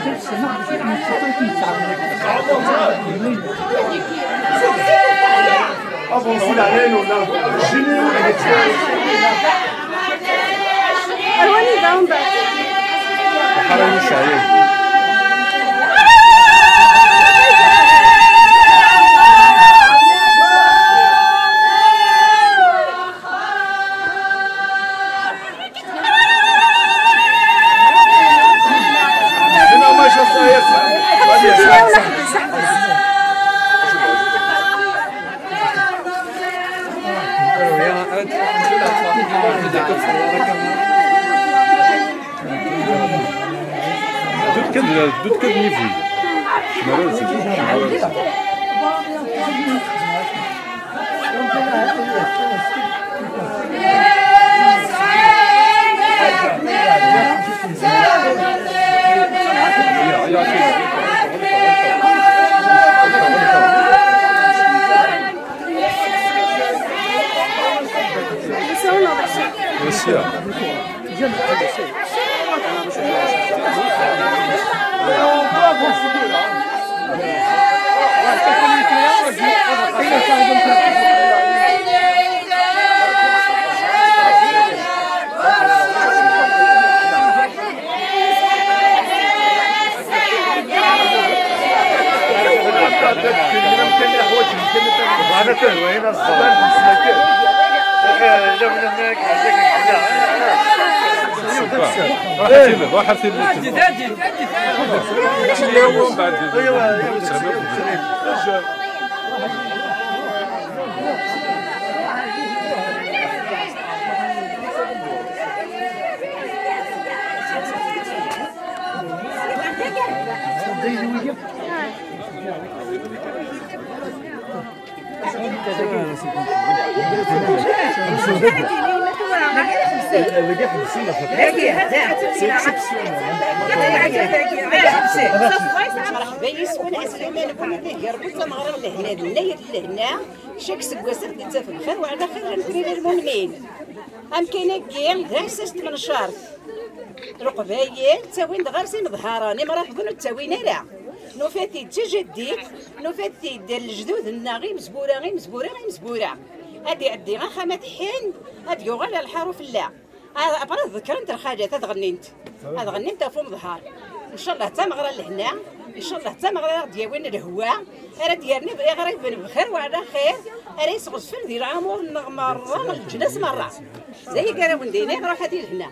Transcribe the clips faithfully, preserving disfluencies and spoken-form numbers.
Ar wanida umbeɛd? Lḥara n Iceɛyan. Dut kan, dut kan niveau. Cemɛen. Merci. مرحبا يسون عسلامة لكم تهجر كل تمغرب لهنا لنير لهنا. شك سقوسر دي تفن خير وعلى خير نكون المؤمنين. أم كاين كي دايسس تمنشارت. Leqbayel ttawin-d ɣer-s imḍharen, imrafḍen ur ttawin ara. Nufa-t-id d tajaddit, nufa-t-id d lejdud-nneɣ, imezwura, imezwura, imezwura. Ad iɛeddi axxam ad ḥin, ad yuɣal ɣer lḥaṛu fell-aɣ. Après ad ḍekrent lxalat, ad ɣennint. Ad ɣennint ɣef umḍhar. Ncallah d tameɣra n lehna, ncallah d tameɣra ara ɣ-d-yawin lehwa, ara d-yerni iɣriben bxir وعلى خير, ara yesɣezfen di lɛamur-nneɣ merra, leǧnas merra. D ayagi ara wen-d-iniɣ, ruḥ ad ilehna.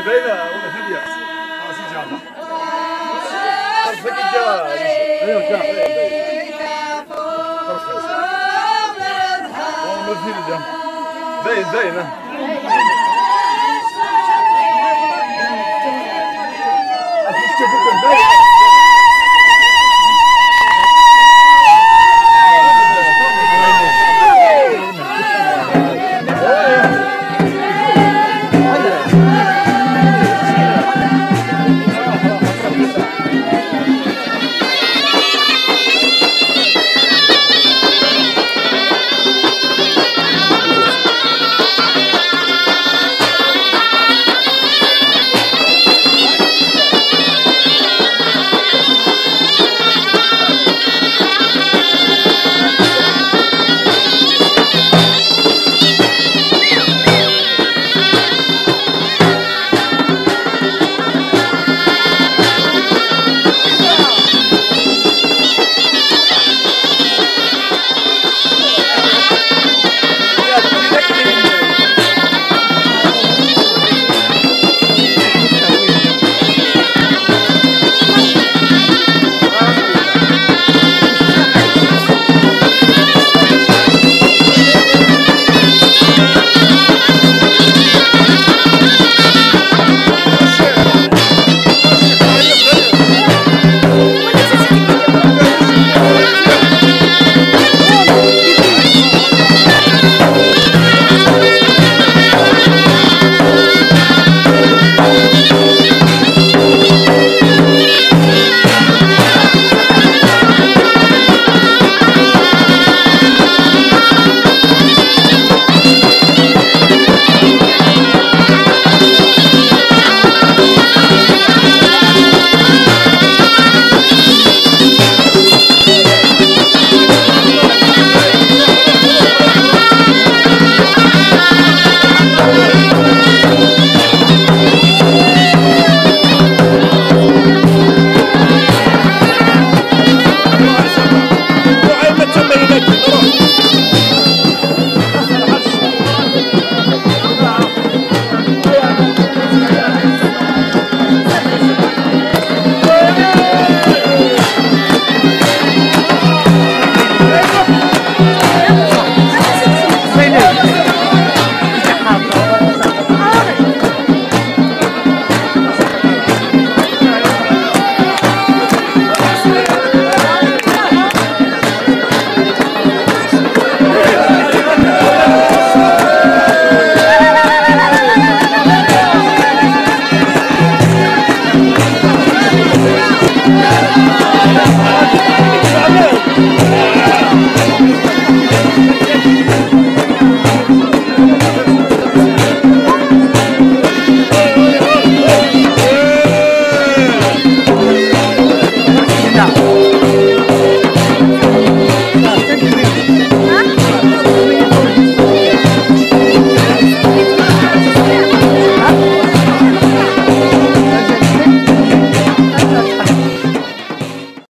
باينة ولا هادية؟ خلاص، إن شاء الله. خلاص، هاك يجي. أيوة، جا. خلاص، خلاص. والله ما في إلا. باين، باين، ها.